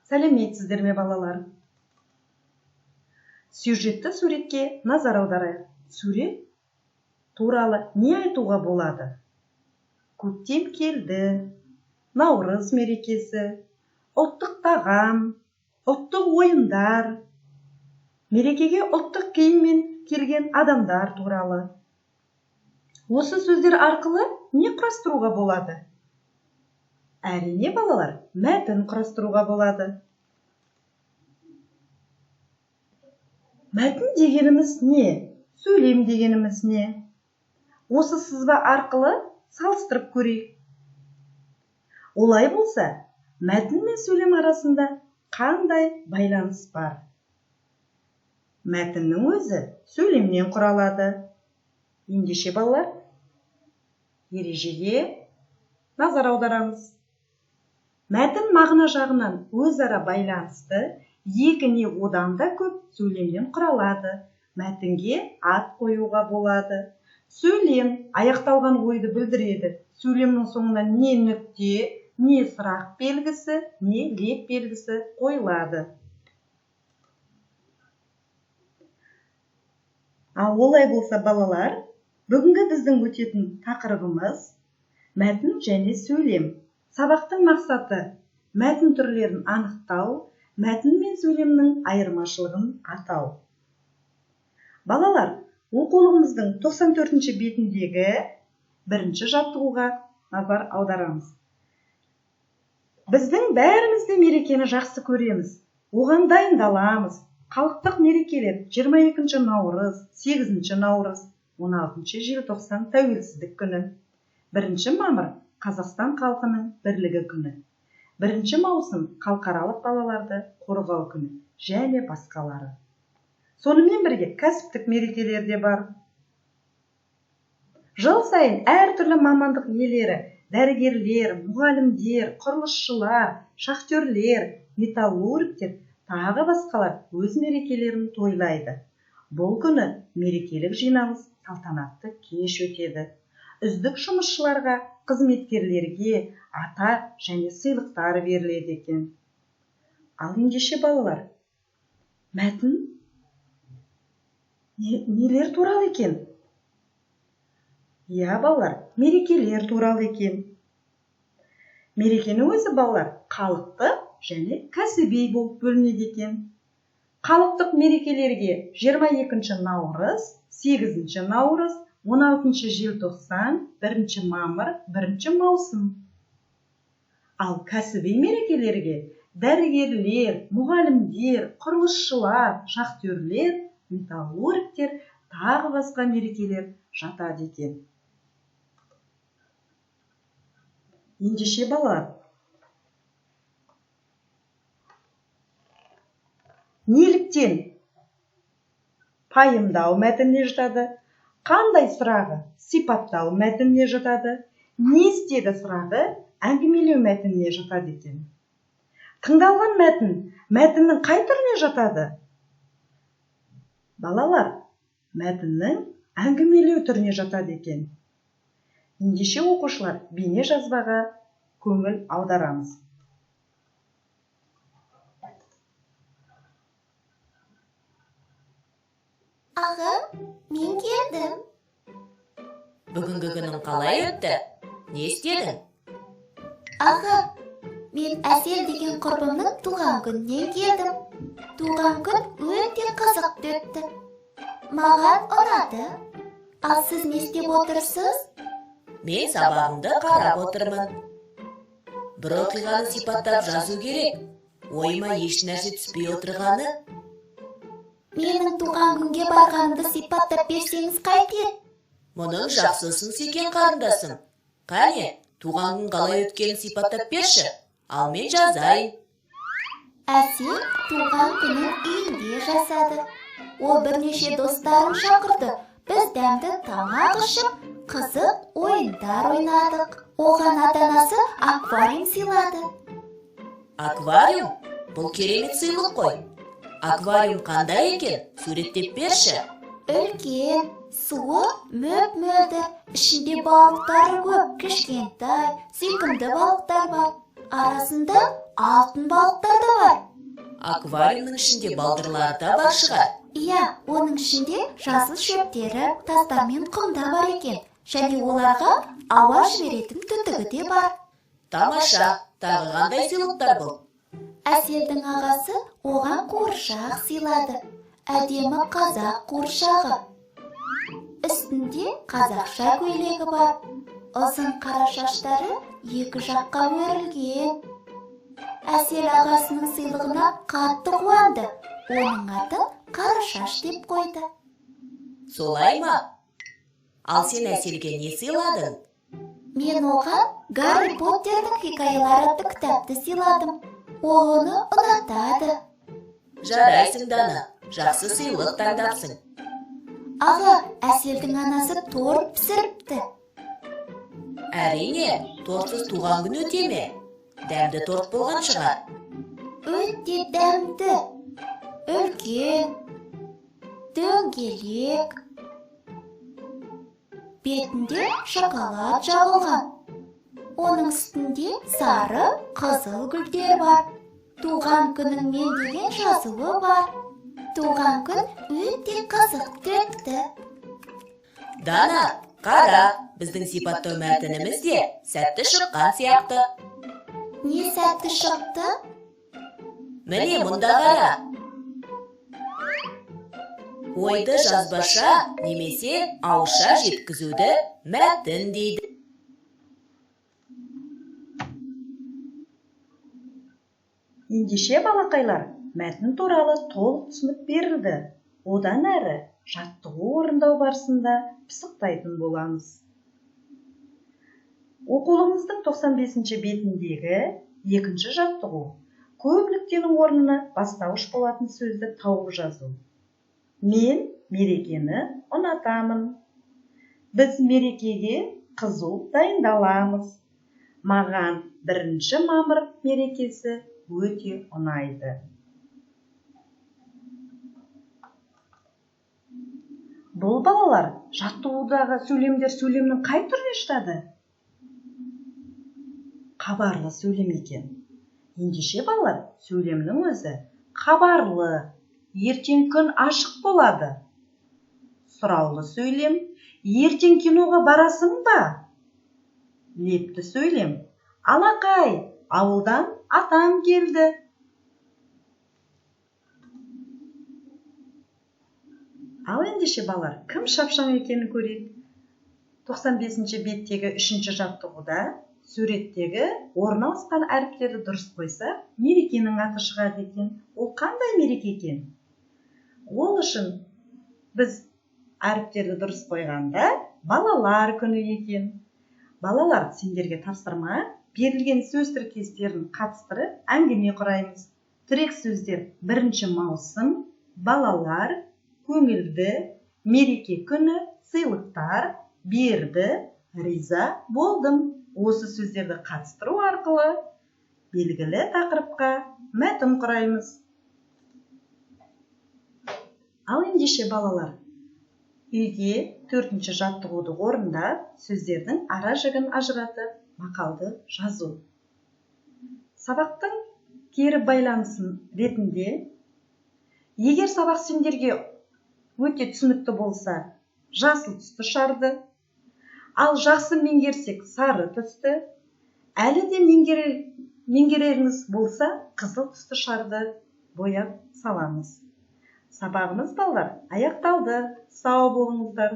Сәлеметсіздер ме, балалар? Сюжетті суретке назар аударайық. Сурет туралы не айтуға болады? Көктем келді, Наурыз мерекесі, ұлттық тағам, ұлттық ойындар, мерекеге ұлттық киіммен келген адамдар туралы. Осы сөздер арқылы не құрастыруға болады? Әрине, балалар, мәтін құрастыруға болады. Мәтін дегеніміз не? Сөйлем дегеніміз не? Осы сызба арқылы салыстырып көрейік. Олай болса, мәтін мен сөйлем арасында қандай байланыс бар? Мәтіннің өзі сөйлемнен құралады. Ендеше, балалар, ережеге назар аударамыз. Мәтін мағына жағынан өзара байланысты екі не одан да көп сөйлемнен құралады. Мәтінге ат қоюға болады. Сөйлем аяқталған ойды білдіреді. Сөйлемнің соңына не нүкте, не сұрақ белгісі, не леп белгісі қойылады. Ал олай болса, балалар, бүгінгі біздің өтетін тақырыбымыз мәтін және сөйлем. Сабақтың мақсаты мәтін түрлерін анықтау, мәтін мен сөйлемнің айырмашылығын атау. Балалар, оқулығымыздың 94-ші бетіндегі бірінші жаттығуға назар аударамыз. Біздің бәріміз де мерекені жақсы көреміз. Оған дайындаламыз. Халықтық мерекелер 22 наурыз, 8 наурыз, 16 желтоқсан тәуелсіздік күні, 1 мамыр Қазақстан халқының бірлігі күні, 1 маусым халықаралық балаларды қорғау күні және басқалары. Сонымен бірге кәсіптік мерекелер де бар. Жыл сайын әртүрлі мамандық иелері, дәрігерлер, мұғалімдер, құрылысшылар, шахтерлер, металлургтер, тағы басқалар өз мерекелерін тойлайды. Бұл күні мерекелік жиналыс, салтанатты кеш өтеді. Үздік жұмысшыларға, қызметкерлерге атақ және сыйлықтар беріледі екен. Ал ендеше, балалар, мәтін нелер туралы екен? Иә, балалар, мерекелер туралы екен. Мерекенің өзі, балалар, халықтық және кәсіби болып бөлінеді екен. Халықтық мерекелерге 22 наурыз, 8 наурыз, 16 желтоқсан, 1 мамыр, 1 маусым. Ал кәсіби мерекелерге дәрігерлер, мұғалімдер, құрылысшылар, шахтерлер, металлургтер, тағы басқа мерекелер жатады екен. Ендеше, балалар, неліктен пайымдау мәтініне жатады? Қандай сұрағы сипаттау мәтініне жатады? Не істеді сұрағы әңгімелеу мәтініне жатады екен. Тыңдалған мәтін мәтіннің қай түріне жатады? Балалар, мәтіннің әңгімелеу түріне жатады екен. Ендеше, оқушылар, бейне жазбаға көңіл аударамыз. Аға, мен келдім. Бүгінгі күнің қалай өтті? Не істедің? Аға, мен Әсел деген құрбымның туған күнінен келдім. Туған күн өте қызықты өтті. Маған ұнады. Ал сіз не істеп отырсыз? Мен сабағымды қарап отырмын. Бір оқиғаны сипаттап жазу керек. Ойыма еш нәрсе түспей отырғаны. Менің туған күнге барғанымды сипаттап берсеңіз қайтеді? Мұның жақсы ұсыныс екен, қарындасым. Қане, туған күн қалай өткенін сипаттап берші. Ал мен жазайын. Әсел туған күнін үйінде жасады. Ол бірнеше достарын шақырды. Біз дәмді тамақ ішіп, қызық ойындар ойнадық. Оған ата-анасы аквариум сыйлады. Аквариум? Бұл керемет сыйлық қой. Аквариум қандай екен? Суреттеп берші. Үлкен, суы мөп-мөлдір, ішінде балықтары көп, кішкентай, сүйкімді балықтар бар. Арасында алтын балықтар да бар. Аквариумның ішінде балдырлары да бар шығар. Иә, оның ішінде жасыл шөптері, тастар мен құм да бар екен. Және оларға ауа жіберетін түтігі де бар. Тамаша, тағы қандай сыйлықтар бұл? Әселдің ағасы оған қуыршақ сыйлады. Әдемі қазақ қуыршағы. Үстінде қазақша көйлегі бар. Ұзын қара шаштары екі жаққа өрілген. Әсел ағасының сыйлығына қатты қуанды. Оның атын Қарашаш деп қойды. Солай ма? Ал сен Әселге не сыйладың? Мен оған Гарри Поттердің хикаялары атты кітапты сыйладым. Ол оны ұнатады. Жарайсың, Дана, жақсы сыйлық таңдапсың. Аға, Әселдің анасы торт пісіріпті. Әрине, тортсыз туған күн өте ме? Дәмді торт болған шығар. Өте дәмді. Үлкен, дөңгелек. Бетінде шоколад жағылған. Оның үстінде сары, қызыл гүлдер бар. Туған күніңмен деген жазуы бар. Туған күн өте қызықты өтті. Дана, қара, біздің сипаттау мәтініміз де сәтті шыққан сияқты. Не сәтті шықты? Міне, мұнда қара. Ойды жазбаша немесе ауызша жеткізуді мәтін дейді. Ендеше, балақайлар, мәтін туралы толық түсінік берілді. Одан әрі жаттығу орындау барысында пысықтайтын боламыз. Оқулығымыздың 95 бетіндегі екінші жаттығу. Көп нүктенің орнына бастауыш болатын сөзді тауып жазу. Мен мерекені ұнатамын. Біз мерекеге қызу дайындаламыз. Маған 1 мамыр мерекесі өте ұнайды. Бұл балалар, жаттығудағы сөйлемдер сөйлемнің қай түріне жатады? Хабарлы сөйлем екен. Ендеше, балалар, сөйлемнің өзі хабарлы, ертең күн ашық болады. Сұраулы сөйлем, ертең киноға барасың ба? Лепті сөйлем, алақай, ауылдан атам келді. Ал ендеше, балалар, кім шапшаң екенін көрейік. 95 беттегі 3 жаттығуда суреттегі орналасқан әріптерді дұрыс қойса, мерекенің аты шығады екен. Ол қандай мереке екен? Ол үшін біз әріптерді дұрыс қойғанда балалар күні екен. Балалар, сендерге тапсырма, берілген сөз тіркестерін қатыстырып әңгіме құраймыз. Тірек сөздер 1 маусым, балалар, көңілді, мереке күні, сыйлықтар, берді, риза болдым. Осы сөздерді қатыстыру арқылы белгілі тақырыпқа мәтін құраймыз. Ал ендеше, балалар, үйге 4 жаттығуды орындап, сөздердің ара жігін ажыратып, мақалды жазу. Сабақтың кері байланысын ретінде, егер сабақ сендерге өте түсінікті болса, жасыл түсті шарды, ал жақсы меңгерсек сары түсті, әлі де меңгереріңіз болса, қызыл түсті шарды бояп саламыз. Сабағымыз, балалар, аяқталды. Сау болыңыздар.